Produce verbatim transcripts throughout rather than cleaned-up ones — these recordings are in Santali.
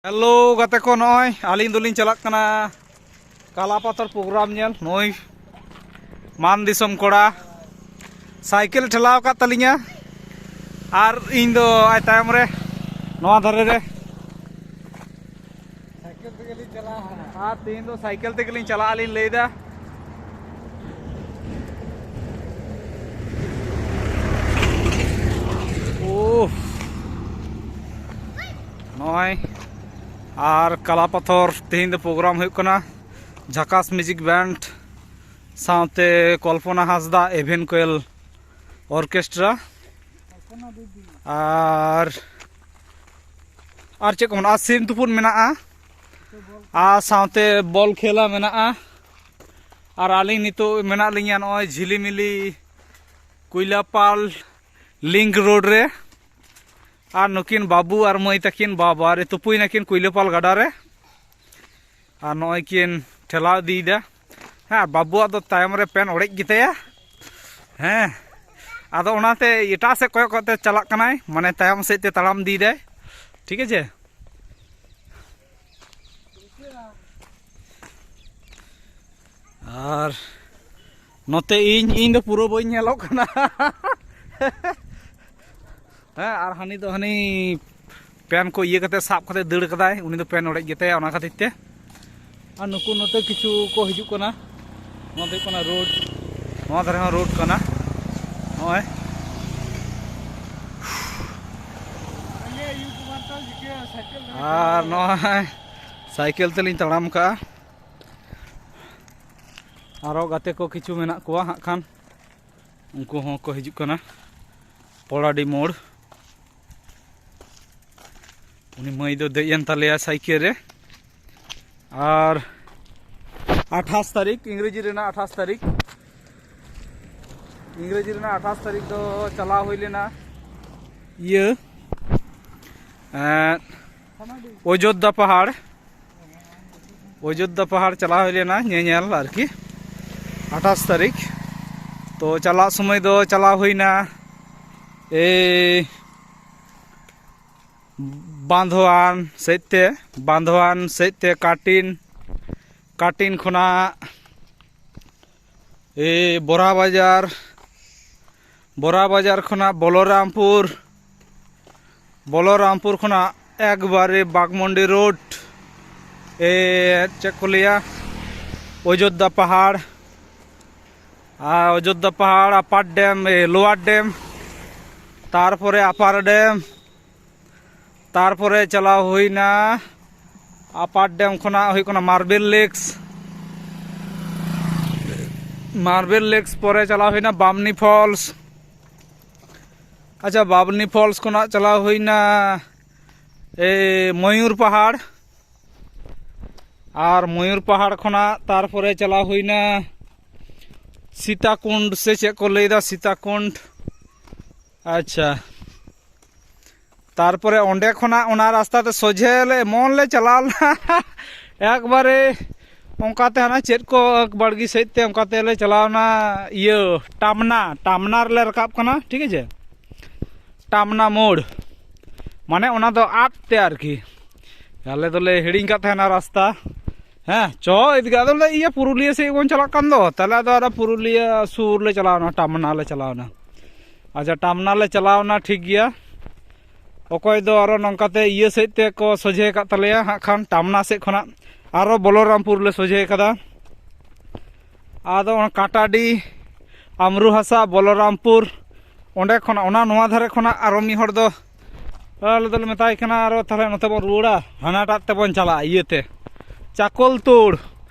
ᱦᱮᱞᱳ ᱜᱟᱛᱮ ᱠᱚ, ᱱᱚᱜᱼᱚᱭ ᱟᱹᱞᱤᱧ ᱫᱚᱞᱤᱧ ᱪᱟᱞᱟᱜ ᱠᱟᱱᱟ ᱠᱟᱞᱟ ᱯᱟᱛᱷᱚᱨ ᱯᱨᱳᱜᱨᱟᱢ ᱧᱮᱞ᱾ ᱱᱩᱭ ᱢᱟᱱ ᱫᱤᱥᱚᱢ ᱠᱚᱲᱟ ᱥᱟᱭᱠᱮᱞ ᱴᱷᱮᱞᱟᱣ ᱟᱠᱟᱫ ᱛᱟᱹᱞᱤᱧᱟ, ᱟᱨ ᱤᱧ ᱫᱚ ᱟᱡ ᱛᱟᱭᱚᱢ ᱨᱮ ᱱᱚᱣᱟ ᱫᱷᱟᱨᱮ ᱨᱮ᱾ ᱥᱟᱭᱠᱮᱞ ᱛᱮᱜᱮ ᱞᱤᱧ ᱪᱟᱞᱟᱜᱼᱟ᱾ ᱟᱨ ᱛᱮᱦᱮᱧ ᱫᱚ ᱥᱟᱭᱠᱮᱞ ᱛᱮᱜᱮ ᱞᱤᱧ ᱪᱟᱞᱟᱜᱼᱟ ᱞᱤᱧ ᱞᱟᱹᱭᱫᱟ᱾ ᱳᱦ, ᱱᱚᱜᱼᱚᱭ ᱟᱨ ᱠᱟᱞᱟ ᱯᱟᱛᱷᱚᱨ ᱛᱮᱦᱮᱧ ᱫᱚ ᱯᱨᱳᱜᱨᱟᱢ ᱦᱩᱭᱩᱜ ᱠᱟᱱᱟ, ᱡᱷᱟᱠᱟᱥ ᱢᱤᱣᱡᱤᱠ ᱵᱮᱱᱰ ᱥᱟᱶᱛᱮ ᱠᱚᱞᱯᱚᱱᱟ ᱦᱟᱸᱥᱫᱟ ᱮᱵᱷᱮᱱ ᱠᱳᱭᱮᱞ ᱚᱨᱠᱮᱥᱴᱨᱟ᱾ ᱟᱨ ᱟᱨ ᱪᱮᱫ ᱠᱚ ᱢᱮᱱᱟᱜᱼᱟ, ᱥᱤᱢ ᱛᱩᱯᱩᱫ ᱢᱮᱱᱟᱜᱼᱟ, ᱟᱨ ᱥᱟᱶᱛᱮ ᱵᱚᱞ ᱠᱷᱮᱞᱟ ᱢᱮᱱᱟᱜᱼᱟ᱾ ᱟᱨ ᱟᱹᱞᱤᱧ ᱱᱤᱛᱚᱜ ᱢᱮᱱᱟᱜ ᱞᱤᱧᱟ ᱱᱚᱜᱼᱚᱭ ᱡᱷᱤᱞᱤᱢᱤᱞᱤ ᱠᱩᱭᱞᱟᱯᱟᱞ ᱞᱤᱝᱠ ᱨᱳᱰ ᱨᱮ᱾ ᱟᱨ ᱱᱩᱠᱤᱱ ᱵᱟᱹᱵᱩ ᱟᱨ ᱢᱟᱹᱭ ᱛᱟᱹᱠᱤᱱ ᱵᱟᱵᱟ ᱨᱮ ᱛᱩᱯᱩᱭ ᱱᱟᱹᱠᱤᱱ ᱠᱩᱭᱞᱟᱯᱟᱞ ᱜᱟᱰᱟ ᱨᱮ᱾ ᱟᱨ ᱱᱚᱜᱼᱚᱭ ᱠᱤᱱ ᱴᱷᱮᱞᱟᱣ ᱤᱫᱤᱭᱮᱫᱟ᱾ ᱦᱮᱸ, ᱟᱨ ᱵᱟᱹᱵᱩᱣᱟᱜ ᱫᱚ ᱛᱟᱭᱚᱢ ᱨᱮ ᱯᱮᱱ ᱚᱲᱮᱡ ᱜᱮᱛᱟᱭᱟ᱾ ᱦᱮᱸ, ᱟᱫᱚ ᱚᱱᱟᱛᱮ ᱮᱴᱟᱜ ᱥᱮᱫ ᱠᱚᱭᱚᱜ ᱠᱟᱛᱮ ᱪᱟᱞᱟᱜ ᱠᱟᱱᱟᱭ, ᱢᱟᱱᱮ ᱛᱟᱭᱚᱢ ᱥᱮᱫ ᱛᱮ ᱛᱟᱲᱟᱢ ᱤᱫᱤᱭᱮᱫᱟᱭ᱾ ᱴᱷᱤᱠ ᱟᱪᱷᱮ? ᱟᱨ ᱱᱚᱛᱮ ᱤᱧ, ᱤᱧ ᱫᱚ ᱯᱩᱨᱟᱹ ᱵᱟᱹᱧ ᱧᱮᱞᱚᱜ ᱠᱟᱱᱟ᱾ ᱦᱮᱸ, ᱟᱨ ᱦᱟᱹᱱᱤ ᱫᱚ ᱦᱟᱹᱱᱤ ᱯᱮᱱ ᱠᱚ ᱤᱭᱟᱹ ᱠᱟᱛᱮ, ᱥᱟᱵ ᱠᱟᱛᱮ ᱫᱟᱹᱲ ᱠᱟᱫᱟᱭ, ᱩᱱᱤ ᱫᱚ ᱯᱮᱱ ᱚᱲᱮᱡ ᱜᱮᱛᱟᱭᱟ ᱚᱱᱟ ᱠᱷᱟᱹᱛᱤᱨ ᱛᱮ᱾ ᱟᱨ ᱱᱩᱠᱩ ᱱᱚᱛᱮ ᱠᱤᱪᱷᱩ ᱠᱚ ᱦᱤᱡᱩᱜ ᱠᱟᱱᱟ᱾ ᱱᱚᱣᱟ ᱫᱚ ᱦᱩᱭᱩᱜ ᱠᱟᱱᱟ ᱨᱳᱰ, ᱱᱚᱣᱟ ᱫᱷᱟᱨᱮ ᱦᱚᱸ ᱨᱳᱰ ᱠᱟᱱᱟ ᱱᱚᱜᱼᱚᱭ᱾ ᱟᱨ ᱱᱚᱜᱼᱚᱭ ᱥᱟᱭᱠᱮᱞ ᱛᱮᱞᱤᱧ ᱛᱟᱲᱟᱢ ᱠᱟᱜᱼᱟ᱾ ᱟᱨᱚ ᱜᱟᱛᱮ ᱠᱚ ᱠᱤᱪᱷᱩ ᱢᱮᱱᱟᱜ ᱠᱚᱣᱟ ᱦᱟᱸᱜ ᱠᱷᱟᱱ, ᱩᱱᱠᱩ ᱦᱚᱸ ᱠᱚ ᱦᱤᱡᱩᱜ ᱠᱟᱱᱟ᱾ ᱯᱚᱲᱟᱰᱤ ᱢᱳᱲ᱾ ᱩᱱᱤ ᱢᱟᱹᱭ ᱫᱚ ᱫᱮᱡ ᱮᱱ ᱛᱟᱞᱮᱭᱟ ᱥᱟᱭᱠᱮᱞ ᱨᱮ᱾ ᱟᱨ ᱟᱴᱷᱟᱥ ᱛᱟᱹᱨᱤᱠᱷ, ᱤᱝᱨᱮᱡᱤ ᱨᱮᱱᱟᱜ ᱟᱴᱷᱟᱥ ᱛᱟᱹᱨᱤᱠᱷ, ᱤᱝᱨᱮᱡᱤ ᱨᱮᱱᱟᱜ ᱟᱴᱷᱟᱥ ᱛᱟᱹᱨᱤᱠᱷ ᱫᱚ ᱪᱟᱞᱟᱣ ᱦᱩᱭ ᱞᱮᱱᱟ ᱤᱭᱟᱹ, ᱮᱸ, ᱚᱡᱳᱫᱽᱫᱷᱟ ᱯᱟᱦᱟᱲ᱾ ᱚᱡᱳᱫᱽᱫᱷᱟ ᱯᱟᱦᱟᱲ ᱪᱟᱞᱟᱣ ᱦᱩᱭ ᱞᱮᱱᱟ ᱧᱮᱧᱮᱞ ᱟᱨᱠᱤ, ᱟᱴᱷᱟᱥ ᱛᱟᱹᱨᱤᱠᱷ᱾ ᱛᱚ ᱪᱟᱞᱟᱜ ᱥᱚᱢᱚᱭ ᱫᱚ ᱪᱟᱞᱟᱣ ᱦᱩᱭᱱᱟ ᱮᱭ ᱵᱟᱸᱫᱷᱣᱟᱱ ᱥᱮᱫ ᱛᱮ, ᱵᱟᱸᱫᱷᱣᱟᱱ ᱥᱮᱫ ᱛᱮ ᱠᱟᱴᱤᱱ, ᱠᱟᱴᱤᱱ ᱠᱷᱚᱱᱟᱜ ᱮ ᱵᱚᱨᱟ ᱵᱟᱡᱟᱨ, ᱵᱚᱨᱟ ᱵᱟᱡᱟᱨ ᱠᱷᱚᱱᱟᱜ ᱵᱚᱞᱚᱨᱟᱢᱯᱩᱨ, ᱵᱚᱞᱚᱨᱟᱢᱯᱩᱨ ᱠᱷᱚᱱᱟᱜ ᱮᱠᱵᱟᱨᱮ ᱵᱟᱜᱽᱢᱩᱱᱰᱤ ᱨᱳᱰ, ᱮ ᱪᱮᱫ ᱠᱚ ᱞᱟᱹᱭᱟ, ᱚᱡᱳᱫᱽᱫᱷᱟ ᱯᱟᱦᱟᱲ, ᱟᱨ ᱚᱡᱳᱫᱽᱫᱷᱟ ᱯᱟᱦᱟᱲ, ᱟᱯᱟᱨ ᱰᱮᱢ, ᱮ, ᱞᱳᱣᱟᱨ ᱰᱮᱢ, ᱛᱟᱨᱯᱚᱨᱮ ᱟᱯᱟᱨ ᱰᱮᱢ, ᱛᱟᱨᱯᱚᱨᱮ ᱪᱟᱞᱟᱣ ᱦᱩᱭᱱᱟ ᱟᱯᱟᱨ ᱰᱮᱢ ᱠᱷᱚᱱᱟᱜ ᱦᱩᱭᱩᱜ ᱠᱟᱱᱟ ᱢᱟᱨᱵᱮᱞ ᱞᱮᱠᱥ, ᱢᱟᱨᱵᱮᱞ ᱞᱮᱠᱥ ᱯᱚᱨᱮ ᱪᱟᱞᱟᱣ ᱦᱩᱭᱱᱟ ᱵᱟᱢᱱᱤ ᱯᱷᱚᱞᱥ᱾ ᱟᱪᱪᱷᱟ, ᱵᱟᱢᱱᱤ ᱯᱷᱚᱞᱥ ᱠᱷᱚᱱᱟᱜ ᱪᱟᱞᱟᱣ ᱦᱩᱭᱱᱟ ᱮ ᱢᱚᱭᱩᱨ ᱯᱟᱦᱟᱲ, ᱟᱨ ᱢᱚᱭᱩᱨ ᱯᱟᱦᱟᱲ ᱠᱷᱚᱱᱟᱜ ᱛᱟᱨᱯᱚᱨᱮ ᱪᱟᱞᱟᱣ ᱦᱩᱭᱱᱟ ᱥᱤᱛᱟᱠᱩᱸᱰ ᱥᱮ ᱪᱮᱫ ᱠᱚ ᱞᱟᱹᱭᱫᱟ, ᱥᱤᱛᱟᱠᱩᱸᱰ᱾ ᱟᱪᱪᱷᱟ, ᱛᱟᱨᱯᱚᱨᱮ ᱚᱸᱰᱮ ᱠᱷᱚᱱᱟᱜ ᱚᱱᱟ ᱨᱟᱥᱛᱟ ᱛᱮ ᱥᱚᱡᱷᱮ ᱞᱮ ᱮᱢᱚᱱ ᱞᱮ ᱪᱟᱞᱟᱣ ᱞᱮᱱᱟ ᱮᱠᱵᱟᱨᱮ ᱚᱱᱠᱟᱛᱮ ᱦᱟᱱᱟ ᱪᱮᱫ ᱠᱚ ᱵᱟᱲᱜᱤ ᱥᱮᱫ ᱛᱮ ᱚᱱᱠᱟ ᱛᱮᱞᱮ ᱪᱟᱞᱟᱣᱱᱟ᱾ ᱤᱭᱟᱹ, ᱴᱟᱢᱱᱟ, ᱴᱟᱢᱱᱟ ᱨᱮᱞᱮ ᱨᱟᱠᱟᱵ ᱠᱟᱱᱟ, ᱴᱷᱤᱠ ᱟᱪᱷᱮ, ᱴᱟᱢᱱᱟ ᱢᱳᱲ, ᱢᱟᱱᱮ ᱚᱱᱟ ᱫᱚ ᱟᱫ ᱛᱮ ᱟᱨᱠᱤ᱾ ᱟᱞᱮ ᱫᱚᱞᱮ ᱦᱤᱲᱤᱧ ᱠᱟᱫ ᱛᱟᱦᱮᱱᱟ ᱨᱟᱥᱛᱟ᱾ ᱦᱮᱸ, ᱪᱚ ᱤᱫᱤ ᱠᱟᱜ ᱟᱫᱚ ᱞᱮ ᱤᱭᱟᱹ ᱯᱩᱨᱩᱞᱤᱭᱟᱹ ᱥᱮᱫ ᱵᱚᱱ ᱪᱟᱞᱟᱜ ᱠᱟᱱ ᱫᱚ, ᱛᱟᱦᱞᱮ ᱟᱫᱚ ᱟᱨᱚ ᱯᱩᱨᱩᱞᱤᱭᱟᱹ ᱥᱩᱨ ᱞᱮ ᱪᱟᱞᱟᱣᱱᱟ, ᱴᱟᱢᱱᱟ ᱞᱮ ᱪᱟᱞᱟᱣᱱᱟ᱾ ᱟᱪᱪᱷᱟ, ᱴᱟᱢᱱᱟ ᱞᱮ ᱪᱟᱞᱟᱣᱱᱟ, ᱴᱷᱤᱠ ᱜᱮᱭᱟ᱾ ᱚᱠᱚᱭ ᱫᱚ ᱟᱨᱚ ᱱᱚᱝᱠᱟᱛᱮ ᱤᱭᱟᱹ ᱥᱮᱫ ᱛᱮ ᱠᱚ ᱥᱚᱡᱷᱮ ᱟᱠᱟᱫ ᱛᱟᱞᱮᱭᱟ ᱦᱟᱸᱜ ᱠᱷᱟᱱ, ᱴᱟᱢᱱᱟ ᱥᱮᱫ ᱠᱷᱚᱱᱟᱜ ᱟᱨᱚ ᱵᱚᱞᱚᱨᱟᱢᱯᱩᱨ ᱞᱮ ᱥᱚᱡᱷᱮ ᱠᱟᱫᱟ᱾ ᱟᱫᱚ ᱚᱱᱟ ᱠᱟᱴᱟᱰᱤ, ᱟᱢᱨᱩᱦᱟᱥᱟ, ᱵᱚᱞᱚᱨᱟᱢᱯᱩᱨ, ᱚᱸᱰᱮ ᱠᱷᱚᱱᱟᱜ, ᱚᱱᱟ ᱱᱚᱣᱟ ᱫᱷᱟᱨᱮ ᱠᱷᱚᱱᱟᱜ ᱟᱨᱚ ᱢᱤᱫ ᱦᱚᱲ ᱫᱚ, ᱟᱞᱮ ᱫᱚᱞᱮ ᱢᱮᱛᱟᱭ ᱠᱟᱱᱟ, "ᱟᱨᱚ ᱛᱟᱦᱞᱮ ᱱᱚᱛᱮ ᱵᱚᱱ ᱨᱩᱣᱟᱹᱲᱟ, ᱦᱟᱱᱟᱴᱟᱜ ᱛᱮᱵᱚᱱ ᱪᱟᱞᱟᱜᱼᱟ, ᱤᱭᱟᱹᱛᱮ, ᱪᱟᱠᱚᱞᱛᱳᱲ,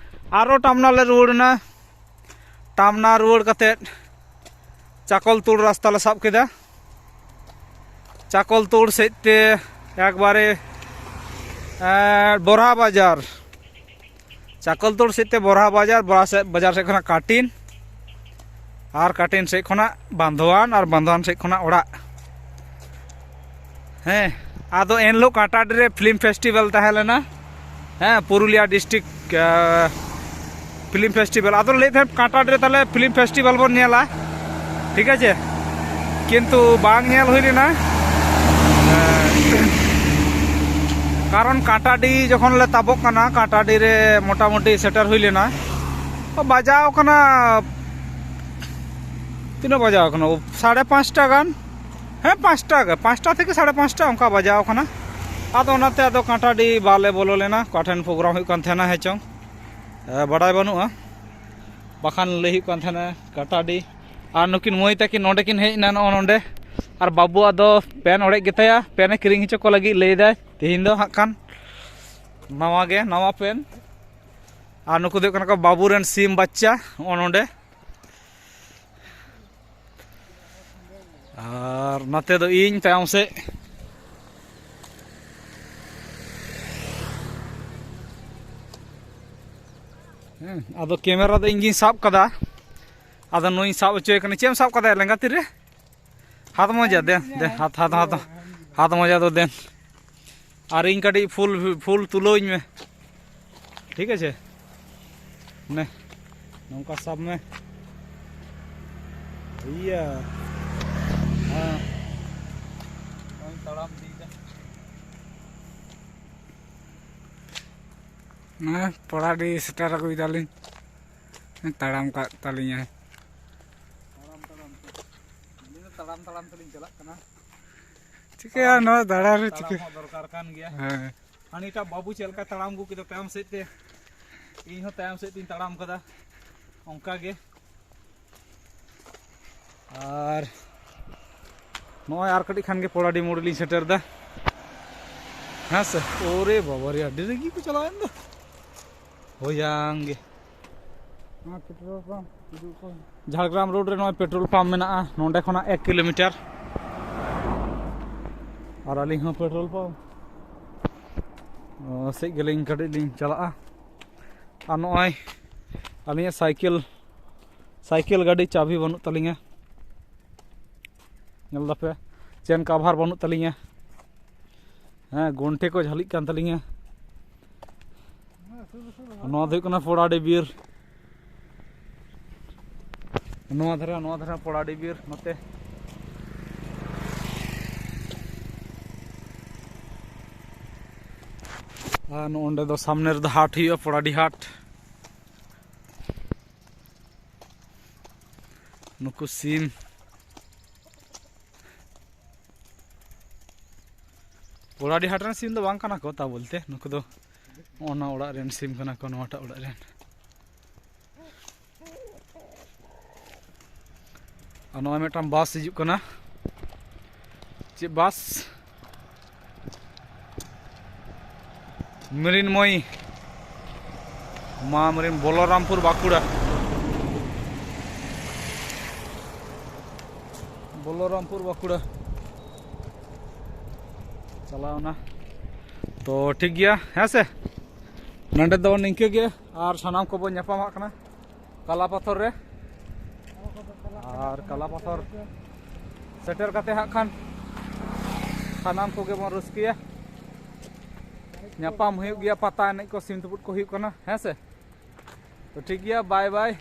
ᱟᱨᱚ ᱴᱟᱢᱱᱟ ᱞᱮ ᱨᱩᱣᱟᱹᱲ ᱮᱱᱟ᱾" ᱴᱟᱢᱱᱟ ᱨᱩᱣᱟᱹᱲ ᱠᱟᱛᱮᱫ ᱪᱟᱠᱚᱞᱛᱳᱲ ᱨᱟᱥᱛᱟ ᱞᱮ ᱥᱟᱵ ᱠᱮᱫᱟ᱾ ᱪᱟᱠᱚᱞᱛᱳᱲ ᱥᱮᱫ ᱛᱮ ᱮᱠᱵᱟᱨᱮ, ᱮᱸ, ᱵᱚᱨᱦᱟ ᱵᱟᱡᱟᱨ, ᱪᱟᱠᱚᱞᱛᱳᱲ ᱥᱮᱫ ᱛᱮ ᱵᱚᱨᱦᱟ ᱵᱟᱡᱟᱨ, ᱵᱚᱨᱦᱟ ᱥᱮᱫ, ᱵᱟᱡᱟᱨ ᱥᱮᱫ ᱠᱷᱚᱱᱟᱜ ᱠᱟᱴᱤᱱ, ᱟᱨ ᱠᱟᱴᱤᱱ ᱥᱮᱫ ᱠᱷᱚᱱᱟᱜ ᱵᱟᱱᱫᱷᱣᱟᱱ, ᱟᱨ ᱵᱟᱱᱫᱷᱣᱟᱱ ᱥᱮᱫ ᱠᱷᱚᱱᱟᱜ ᱚᱲᱟᱜ᱾ ᱦᱮᱸ, ᱟᱫᱚ ᱮᱱᱦᱤᱞᱳᱜ ᱠᱟᱴᱟᱰᱤ ᱨᱮ ᱯᱷᱤᱞᱢ ᱯᱷᱮᱥᱴᱤᱵᱷᱮᱞ ᱛᱟᱦᱮᱸ ᱞᱮᱱᱟ᱾ ᱦᱮᱸ, ᱯᱩᱨᱩᱞᱤᱭᱟ ᱰᱤᱥᱴᱨᱤᱠᱴ, ᱟᱸ, ᱯᱷᱤᱞᱢ ᱯᱷᱮᱥᱴᱤᱵᱷᱮᱞ᱾ ᱟᱫᱚ ᱞᱟᱹᱭᱮᱫ ᱛᱟᱦᱮᱸᱫ ᱠᱟᱴᱟᱰᱤ ᱨᱮ ᱛᱟᱦᱞᱮ ᱯᱷᱤᱞᱢ ᱯᱷᱮᱥᱴᱤᱵᱷᱮᱞ ᱵᱚᱱ ᱧᱮᱞᱟ, ᱴᱷᱤᱠ ᱟᱪᱷᱮ, ᱠᱤᱱᱛᱩ ᱵᱟᱝ ᱧᱮᱞ ᱦᱩᱭ ᱞᱮᱱᱟ᱾ ᱟᱸ, ᱠᱟᱨᱚᱱ ᱠᱟᱸᱴᱟᱰᱤ ᱡᱚᱠᱷᱚᱱ ᱞᱮ ᱛᱟᱵᱚᱜ ᱠᱟᱱᱟ, ᱠᱟᱸᱴᱟᱰᱤ ᱨᱮ ᱢᱚᱴᱟᱢᱩᱴᱤ ᱥᱮᱴᱮᱨ ᱦᱩᱭ ᱞᱮᱱᱟ᱾ ᱛᱚ ᱵᱟᱡᱟᱣ ᱠᱟᱱᱟ, ᱛᱤᱱᱟᱹᱜ ᱵᱟᱡᱟᱣ ᱠᱟᱱᱟ? ᱥᱟᱲᱮ ᱯᱟᱸᱪᱴᱟ ᱜᱟᱱ᱾ ᱦᱮᱸ, ᱯᱟᱸᱪᱴᱟ ᱜᱮ, ᱯᱟᱸᱪᱴᱟ ᱛᱷᱮᱠᱮ ᱥᱟᱲᱮ ᱯᱟᱸᱪᱴᱟ ᱚᱱᱠᱟ ᱵᱟᱡᱟᱣ ᱠᱟᱱᱟ᱾ ᱟᱫᱚ ᱚᱱᱟᱛᱮ ᱟᱫᱚ ᱠᱟᱸᱴᱟᱰᱤ ᱵᱟᱞᱮ ᱵᱚᱞᱚ ᱞᱮᱱᱟ᱾ ᱚᱠᱟ ᱴᱷᱮᱱ ᱯᱨᱳᱜᱨᱟᱢ ᱦᱩᱭᱩᱜ ᱠᱟᱱ ᱛᱟᱦᱮᱱᱟ ᱦᱮᱸ ᱪᱚᱝ, ᱮ, ᱵᱟᱰᱟᱭ ᱵᱟᱹᱱᱩᱜᱼᱟ᱾ ᱵᱟᱠᱷᱟᱱ ᱞᱟᱹᱭ ᱦᱩᱭᱩᱜ ᱠᱟᱱ ᱛᱟᱦᱮᱱᱟ ᱠᱟᱸᱴᱟᱰᱤ᱾ ᱟᱨ ᱱᱩᱠᱤᱱ ᱢᱟᱹᱭ ᱛᱟᱹᱠᱤᱱ ᱱᱚᱸᱰᱮ ᱠᱤᱱ ᱦᱮᱡ ᱮᱱᱟ, ᱱᱚᱜᱼᱚ ᱱᱚᱸᱰᱮ᱾ ᱟᱨ ᱵᱟᱹᱵᱩᱣᱟᱜ ᱫᱚ ᱯᱮᱱ ᱚᱲᱮᱡ ᱜᱮᱛᱟᱭᱟ, ᱯᱮᱱ ᱮ ᱠᱤᱨᱤᱧ ᱦᱚᱪᱚ ᱠᱚ ᱞᱟᱹᱜᱤᱫ ᱞᱟᱹᱭ ᱮᱫᱟᱭ᱾ ᱛᱮᱦᱮᱧ ᱫᱚ ᱦᱟᱸᱜ ᱠᱷᱟᱱ ᱱᱟᱣᱟ ᱜᱮ, ᱱᱟᱣᱟ ᱯᱮᱱ᱾ ᱟᱨ ᱱᱩᱠᱩ ᱫᱚ ᱦᱩᱭᱩᱜ ᱠᱟᱱᱟ ᱠᱚ ᱵᱟᱹᱵᱩ ᱨᱮᱱ ᱥᱤᱢ ᱵᱟᱪᱪᱟ, ᱱᱚᱜᱼᱚ ᱱᱚᱸᱰᱮ᱾ ᱟᱨ ᱱᱚᱛᱮ ᱫᱚ ᱤᱧ ᱛᱟᱭᱚᱢ ᱥᱮᱫ᱾ ᱦᱮᱸ, ᱟᱫᱚ ᱠᱮᱢᱮᱨᱟ ᱫᱚ ᱤᱧ ᱜᱤᱧ ᱥᱟᱵ ᱠᱟᱫᱟ᱾ ᱟᱫᱚ ᱱᱩᱭᱤᱧ ᱥᱟᱵ ᱦᱚᱪᱚᱭᱮ ᱠᱟᱱᱟ᱾ ᱪᱮᱫ ᱮᱢ ᱥᱟᱵ ᱠᱟᱫᱟ ᱞᱮᱸᱜᱟ ᱛᱤ ᱨᱮ? ᱦᱟᱛ ᱢᱚᱡᱟ ᱫᱮᱱ, ᱫᱮᱱ, ᱦᱟᱛ, ᱦᱟᱛ, ᱦᱟᱛ, ᱦᱟᱛ ᱢᱚᱡᱟ ᱫᱚ ᱫᱮᱱ᱾ ᱟᱨ ᱤᱧ ᱠᱟᱹᱴᱤᱡ ᱯᱷᱩᱞ, ᱯᱷᱩᱞ ᱛᱩᱞᱟᱹᱣ ᱤᱧ ᱢᱮ᱾ ᱴᱷᱤᱠ ᱟᱪᱷᱮ? ᱱᱮ, ᱱᱚᱝᱠᱟ ᱥᱟᱵ ᱢᱮ᱾ ᱤᱭᱟᱹ᱾ ᱦᱮᱸ᱾ ᱱᱚᱜᱼᱚᱭ ᱛᱟᱲᱟᱢ ᱤᱫᱤᱭᱮᱫᱟ᱾ ᱱᱚᱜᱼᱚᱭ ᱯᱚᱲᱟᱰᱤ ᱥᱮᱴᱮᱨ ᱟᱹᱜᱩᱭ ᱫᱟᱞᱤᱧ᱾ ᱛᱟᱲᱟᱢ ᱠᱟᱜ ᱛᱟᱹᱞᱤᱧᱟᱭ᱾ ᱛᱟᱲᱟᱢ ᱛᱟᱲᱟᱢ ᱛᱮ᱾ ᱟᱹᱞᱤᱧ ᱫᱚ ᱛᱟᱲᱟᱢ ᱛᱟᱲᱟᱢ ᱛᱮᱞᱤᱧ ᱪᱟᱞᱟᱜ ᱠᱟᱱᱟ᱾ ᱪᱤᱠᱟᱹᱭᱟ, ᱛᱟᱲᱟᱢ, ᱱᱚᱣᱟ ᱫᱟᱬᱟ ᱨᱮ ᱛᱟᱲᱟᱢ ᱪᱤᱠᱟᱹ? ᱦᱚᱸ ᱫᱚᱨᱠᱟᱨ ᱠᱟᱱ ᱜᱮᱭᱟ᱾ ᱦᱮᱸ᱾ ᱦᱟᱹᱱᱤᱴᱟᱜ ᱵᱟᱹᱵᱩ ᱪᱮᱫ ᱞᱮᱠᱟ ᱛᱟᱲᱟᱢ ᱟᱹᱜᱩ ᱠᱮᱫᱟ ᱛᱟᱭᱚᱢ ᱥᱮᱫ ᱛᱮ, ᱤᱧ ᱦᱚᱸ ᱛᱟᱭᱚᱢ ᱥᱮᱫ ᱛᱤᱧ ᱛᱟᱲᱟᱢ ᱠᱟᱫᱟ ᱚᱱᱠᱟ ᱜᱮ᱾ ᱟᱨ ᱱᱚᱜᱼᱚᱭ ᱟᱨ ᱠᱟᱹᱴᱤᱡ ᱠᱷᱟᱱ ᱜᱮ ᱯᱚᱲᱟᱰᱤ ᱢᱳᱲ ᱞᱤᱧ ᱥᱮᱴᱮᱨ ᱮᱫᱟ᱾ ᱦᱮᱸ ᱥᱮ? ᱳᱨᱮ ᱵᱟᱵᱟ ᱨᱮ, ᱟᱹᱰᱤ ᱨᱟᱹᱜᱤ ᱠᱚ ᱪᱟᱞᱟᱣᱮᱱ ᱫᱚ᱾ ᱦᱳᱭᱟᱝ ᱜᱮ᱾ ᱱᱚᱣᱟ ᱯᱮᱴᱨᱳᱞ ᱯᱟᱢᱯ ᱩᱫᱩᱜ ᱠᱚ᱾ ᱡᱷᱟᱲᱜᱨᱟᱢ ᱨᱳᱰ ᱨᱮ ᱱᱚᱜᱼᱚᱭ ᱯᱮᱴᱨᱳᱞ ᱯᱟᱢᱯ ᱢᱮᱱᱟᱜᱼᱟ, ᱱᱚᱸᱰᱮ ᱠᱷᱚᱱᱟᱜ ᱮᱠ ᱠᱤᱞᱳᱢᱤᱴᱟᱨ᱾ ᱟᱨ ᱟᱹᱞᱤᱧ ᱦᱚᱸ ᱯᱮᱴᱨᱳᱞ ᱯᱟᱢᱯ, ᱚ, ᱥᱮᱫ ᱜᱮᱞᱤᱧ ᱠᱟᱹᱴᱤᱡ ᱞᱤᱧ ᱪᱟᱞᱟᱜᱼᱟ᱾ ᱟᱨ ᱱᱚᱜᱼᱚᱭ ᱟᱹᱞᱤᱧᱟᱜ ᱥᱟᱭᱠᱮᱞ, ᱥᱟᱭᱠᱮᱞ ᱜᱟᱹᱰᱤ ᱪᱟᱵᱤ ᱵᱟᱹᱱᱩᱜ ᱛᱟᱹᱞᱤᱧᱟ᱾ ᱧᱮᱞ ᱫᱟᱯᱮ, ᱪᱮᱱ ᱠᱟᱵᱷᱟᱨ ᱵᱟᱹᱱᱩᱜ ᱛᱟᱹᱞᱤᱧᱟ᱾ ᱦᱮᱸ, ᱜᱚᱱᱴᱷᱮ ᱠᱚ ᱡᱷᱟᱹᱞᱤᱜ ᱠᱟᱱ ᱛᱟᱹᱞᱤᱧᱟ᱾ ᱱᱚᱣᱟ ᱫᱚ ᱦᱩᱭᱩᱜ ᱠᱟᱱᱟ ᱯᱚᱲᱟᱰᱤ ᱵᱤᱨ᱾ ᱱᱚᱣᱟ ᱫᱷᱟᱨᱮ, ᱱᱚᱣᱟ ᱫᱷᱟᱨᱮ ᱯᱚᱲᱟᱰᱤ ᱵᱤᱨ ᱱᱚᱛᱮ᱾ ᱟᱨ ᱱᱚᱸᱰᱮ ᱫᱚ ᱥᱟᱢᱱᱮ ᱨᱮᱫᱚ ᱦᱟᱴ ᱦᱩᱭᱩᱜᱼᱟ, ᱯᱚᱲᱟᱰᱤ ᱦᱟᱴ᱾ ᱱᱩᱠᱩ ᱥᱤᱢ, ᱯᱚᱲᱟᱰᱤ ᱦᱟᱴ ᱨᱮᱱ ᱥᱤᱢ ᱫᱚ ᱵᱟᱝ ᱠᱟᱱᱟ ᱠᱚ, ᱛᱟ ᱵᱚᱞᱛᱮ ᱱᱩᱠᱩ ᱫᱚ ᱚᱱᱟ ᱚᱲᱟᱜ ᱨᱮᱱ ᱥᱤᱢ ᱠᱟᱱᱟ ᱠᱚ, ᱱᱚᱣᱟᱴᱟᱜ ᱚᱲᱟᱜ ᱨᱮᱱ᱾ ᱟᱨ ᱱᱚᱜᱼᱚᱭ ᱢᱤᱫᱴᱟᱝ ᱵᱟᱥ ᱦᱤᱡᱩᱜ ᱠᱟᱱᱟ᱾ ᱪᱮᱫ ᱵᱟᱥ? ᱢᱨᱤᱱᱢᱚᱭ, ᱢᱟ ᱢᱨᱤᱱ, ᱵᱚᱞᱚᱨᱟᱢᱯᱩᱨ ᱵᱟᱸᱠᱩᱲᱟ, ᱵᱚᱞᱚᱨᱟᱢᱯᱩᱨ ᱵᱟᱸᱠᱩᱲᱟ ᱪᱟᱞᱟᱣᱱᱟ᱾ ᱛᱚ ᱴᱷᱤᱠ ᱜᱮᱭᱟ, ᱦᱮᱸ ᱥᱮ, ᱱᱚᱸᱰᱮ ᱫᱚ ᱱᱤᱝᱠᱟᱹ ᱜᱮ, ᱟᱨ ᱥᱟᱱᱟᱢ ᱠᱚᱵᱚᱱ ᱧᱟᱯᱟᱢᱚᱜ ᱠᱟᱱᱟ ᱠᱟᱞᱟ ᱯᱟᱛᱷᱚᱨ ᱨᱮ᱾ ᱟᱨ ᱠᱟᱞᱟ ᱯᱟᱛᱷᱚᱨ ᱥᱮᱴᱮᱨ ᱠᱟᱛᱮ ᱦᱟᱸᱜ ᱠᱷᱟᱱ ᱥᱟᱱᱟᱢ ᱠᱚᱜᱮ ᱵᱚᱱ ᱨᱟᱹᱥᱠᱟᱹᱭᱟ, ᱧᱟᱯᱟᱢ ᱦᱩᱭᱩᱜ ᱜᱮᱭᱟ, ᱯᱟᱛᱟ ᱮᱱᱮᱡ ᱠᱚ, ᱥᱤᱢ ᱛᱩᱯᱩᱫ ᱠᱚ ᱦᱩᱭᱩᱜ ᱠᱟᱱᱟ, ᱦᱮᱸ ᱥᱮ᱾ ᱛᱚ ᱴᱷᱤᱠ ᱜᱮᱭᱟ, ᱵᱟᱭ ᱵᱟᱭ᱾